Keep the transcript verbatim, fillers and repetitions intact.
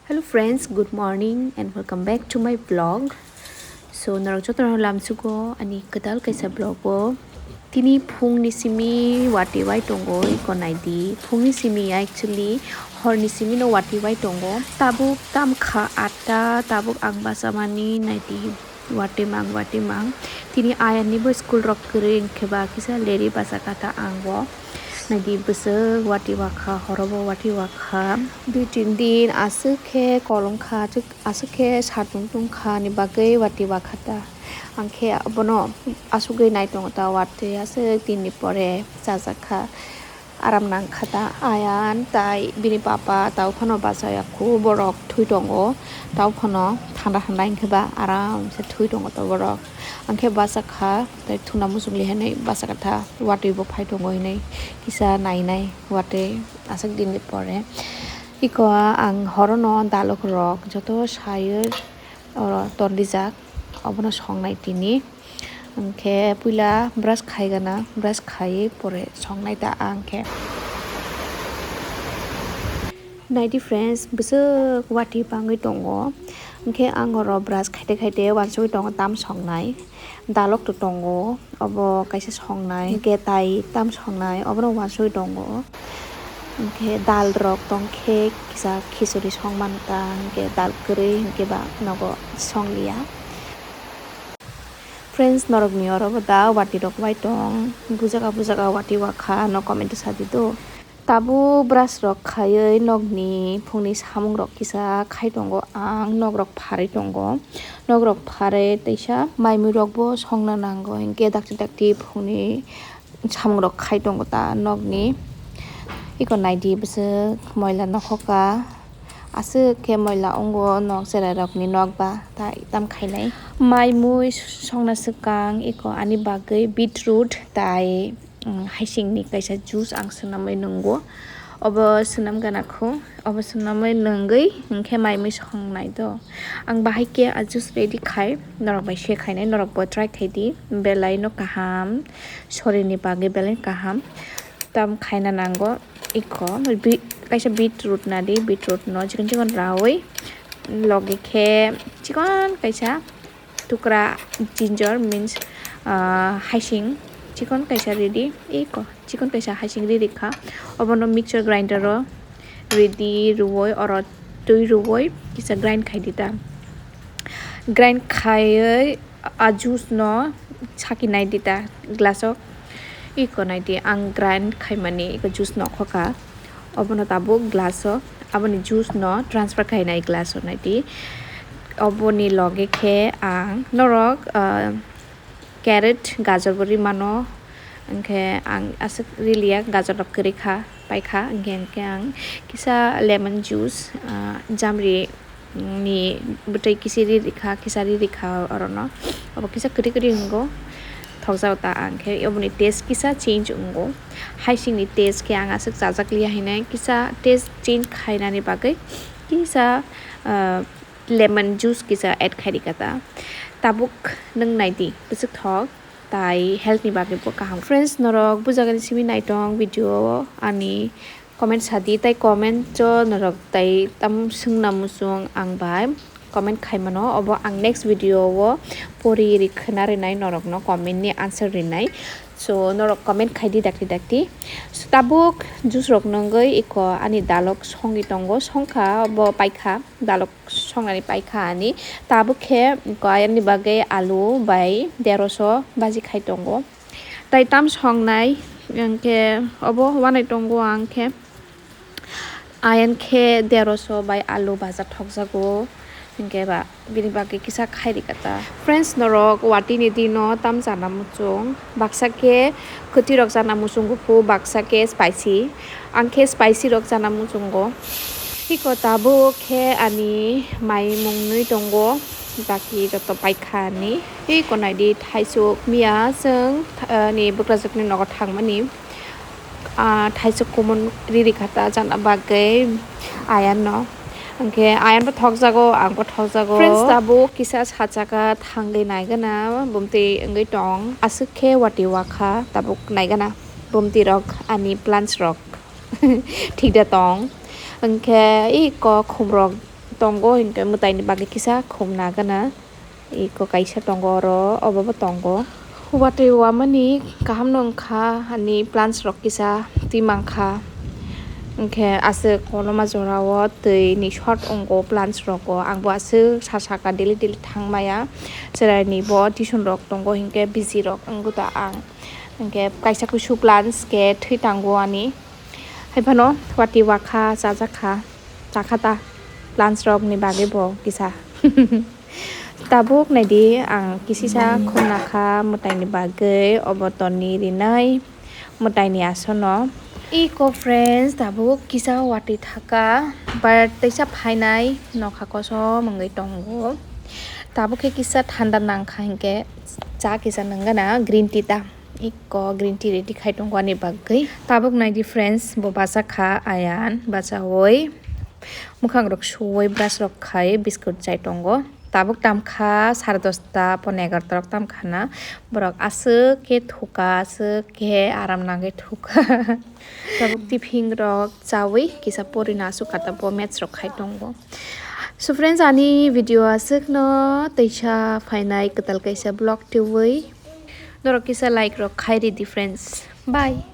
Hello friends, good morning and welcome back to my vlog. So norok jotono lamsugo ani kwtal kaisa vlog o. Tini phungni simi watwi wai tongo, iko naidi. Phungni simi actually horni simi no watwi wai tongo. Tabuk tamkha atta, tabuk ang bachamani naidi. Watwi mang, watwi mang. Tini ayarni bo school rok kwrwi hwnkhe ba kisa leri bachakha ta ang bo. Naidi bwswk watwi wakha, horobo watwi wakha. Dui tin din aswk khe kolong kha, aswk khe satung tungkha ni bagwi watwi wakha ta. Ang khe abono asugwi nai tongo ta, watwi aswk tinni pore chajak kha. Aram nang kha ta, Ayan tai bini papa tau phano bachaya khu, borok thui tongo, tau phano thanda thanda hwnkhe ba aram se thui tongo ta borok. Ang khe bachakha, tai thuna muchung li hinwi bachakha ta, watwi bo phai tongo hinwi kisa nainai watwi aswk din ni pore. Iko ang horono dalok rok joto saywi oro ton rijak, obono songnai tini. Hwnkhe puila brush khaigana, brush khaiwi pore songnai ta ang khe. Naidi friends, bwswk watwi bangwi tongo. Hwnkhe ang oro brush khaite khaite uansugwi tongo tam songnai. Dalok to tongo, obo kaisa songnai, hwnkhe tai tam songnai, obono uansugwi tongo. Hwnkhe dal rok tongkhe kisa khichuri songmanta, hwnkhe dal kwrwi hwnkhe ba nogo songliya. Friends, norokni oro bo da watwi rok wai tong, bujaga bujaga watwi wakha no comment sadi do. Tabuk brush rok khaiwi nokni phungni samung rok kisa khai tongo ang, nok rok pharwi tongo, nok rok pharwi teisa mai mui rok bo songna nango, hinkhe dakti dakti phungni samung rok khai tongo ta nokni. Iko naidi bwswk moila nokhoka. Aswk khe moila wngo nok cherai rokni nok ba tai tam khainai. Mai mui songna swkang iko ani bagwi beetroot tai, mm, haising ni kaisa juice ang swnamwi nwngo. Obo swnam gana kho, obo swnamwi nwngwi hwnkhe mai mui songnai do. Ang bahai khe a juice ready khai norok bai share khainai, norok bo try khai di, belai no kaham, sorir ni bagwi belai kaham. Tam khaina nango iko, bi-, kaisa beetroot nadi, beetroot no chikon chikon rawi, loge khe chikon kaisa tukra ginger means, ah, haising chikon kaisa ridi, iko chikon kaisa haising ridi kha, obono mixture grinder o ridi, ruwoi oro twi ruwoi kisa grind khai di ta, grind khaiwi a juice no saki nai di ta glass o. Iko nai di, ang grind khaimani iko juice no khoka, obono tabuk glass o aboni juice no transfer khainai glass o nai di. Oboni loge khe ang norok, ah, carrot, gajor bo ri mano, hwnkhe ang aswk riliya, gajor rok kwrwi kha, paikha, hwnkhe, hwnkhe ang kisa lemon juice, ah, jamri ni bwtwi kisa ri rikha, kisa ri rikha orono. Obo kisa kwrwi kwrwi wngo, thokjago ta ang khe, oboni taste kisa change wngo. Haisingni taste khe ang aswk chajak liya hinwi kisa taste change khainani bagwi kisa, ah, lemon juice kisa add khai rikha ta. Tabuk nwng nai di, bwswk thok. Tai health ni bagwi bo kaham. Friends, norok bujagani simi naitong video o ani comment sadi, tai comment o norok tai tam swngna muchung ang bai comment khaimano, obo ang next video o pori ri khna rinai norokno comment ni answer rinai. So norok comment khaidi dakti dakti. So tabuk juice rok nungwi iko ani dalok songwi tongo, songkha bo paikha dalok songnani paikha ani. Tabuk khe iko ayarni bagwi alu bai deroso baji khai tongo. Tai tam songnai, hwnkhe obo wanai tongo ang khe. Ayan khe deroso bai alu baja thokjago, hwnkhe ba bini bagwi kisa khai rikha ta. Friends, norok watwi ni dino tam chana muchung, baksa khe kwtwi rok chana muchungo phu, baksa khe spicy. Ang khe spicy rok chana muchungo. Iko tabuk khe ani mai mung nwi tongo, baki joto paikha ani. Iko naidi thaisuk miya chwng, ah, ni bwkrajwk ni nogo thangmani. Ah, thaisuk kumun riri kha ta chana bagwi ayan no. Hwnkhe ayan bo thokjago, ang bo thokjago. Friends, tabuk kisa sachaka thangwi naigana bumtwi wngwi tong. Aswk khe watwi wakha tabuk naigana bumtwi rok ani plants rok. Thik da tong. Hwnkhe iko khum rok Tongo hinkhe mwtaini bagwi kisa khumna gana. Iko kaisa tongo oro, obo bo tongo. Watwi wamani kaham no wngkha ani plants rok kisa twi mankha. Hinkhe aswk koloma jorao twi ni short wngo plants rogo. Ang bo aswk sa saka daily daily thang maya. Chwraini bo tuition rok tongo hinkhe busy rok wngwi ta ang. Hinkhe kaisa kusu plants khe thwi tango ani. Haiphano watwi wakha chajakha. Chakha ta plants rok ni bagwi bo kisa. Tabuk naidi ang kisisa khumna kha mwtaini bagwi obo toni rinai mwtaini asono. Iko friends tabuk kisa watwi thaka but teisa phainai nokha kosom wngwi tongo. Tabuk khe kisa thanda nangkha hinkhe cha kisa nangana green tea ta. Iko green tea ready khai tongo ani bagwi. Tabuk naidi friends bo bacha kha ayan bachawi. Mwkhang rok suwi brush rok khai biscuit chai tongo. Tabuk tamkha sare dosta pone egarota rok tamkha na. Borok aswk khe thuka aswk khe aram nangwi thuka. Tabuk tiffin rok chawi kisa porina aswk kata bo match rok khai tongo. So friends ani video aswk no teisa phainai kwtal kaisa vlog twiwi. Norok kisa like rok khai ridi friends. Bye.